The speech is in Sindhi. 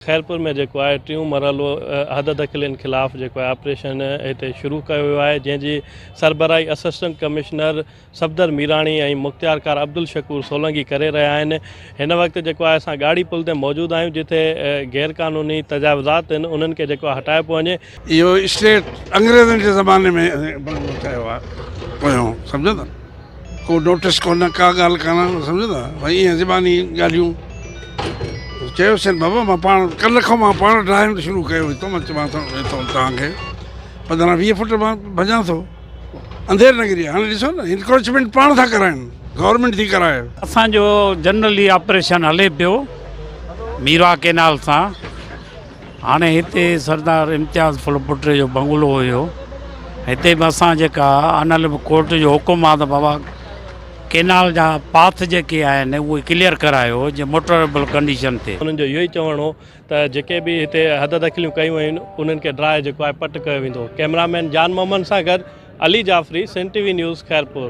خيرپور ۾ جيڪو آهي ٽيون مرحلو حد دخلين خلاف جيڪو آهي آپريشن هتي شروع ڪيو ويو آهي جنهن جي سربراهي اسسٽنٽ ڪمشنر صفدر ميراڻي ۽ مختيارڪار عبدالشڪور سولنگي ڪري رهيا آهن هن وقت جيڪو آهي اسان ڳاڙهي پل تي موجود آهيون جتي غير قانوني تجاوزات آهن انهن کي جيڪو آهي هٽايو پيو وڃي. اهو اسٽيٽ انگريزن جي زماني ۾ بنگلو ٺهيو آهي پويون سمجهو ٿا ڪو نوٽس ڪونه ڪا ڳالهه ڪانه سمجهو ٿا ڀئي ائين زباني ڳالهيون چيوسين بابا مان پاڻ ڪلهه کان مان پاڻ ڊرائڻ شروع ڪيو هتو مان چوان ٿو توهان کي 15 20 فٽ مان ڀڄان ٿو انڌير نگري هاڻي ڏسو نه انڪروچمينٽ پاڻ ٿا ڪرائن گورنمينٽ ٿي ڪرائي. اسان جو جنرلي آپريشن هلي پيو ميرواهه ڪينال سان هاڻي هتي سردار امتياز ڦلپوٽي جو بنگلو هيو هتي به اسان جيڪا آنريبل ڪورٽ جو حڪم آ ته بابا ڪينال جا پاٿ جيڪي آهن اهي ڪليئر ڪرايو جي موٽريبل ڪنڊيشن ٿئي. انهن جو اهو ئي چوڻ هو ته جيڪي به هتي حد دخليون ڪيون ويون آهن انهن کي ڊراهي جيڪو آهي پٽ ڪيو ويندو. ڪئميرا مين جان محمد سان گڏ Ali Jafri, Sindh T V news, Khairpur.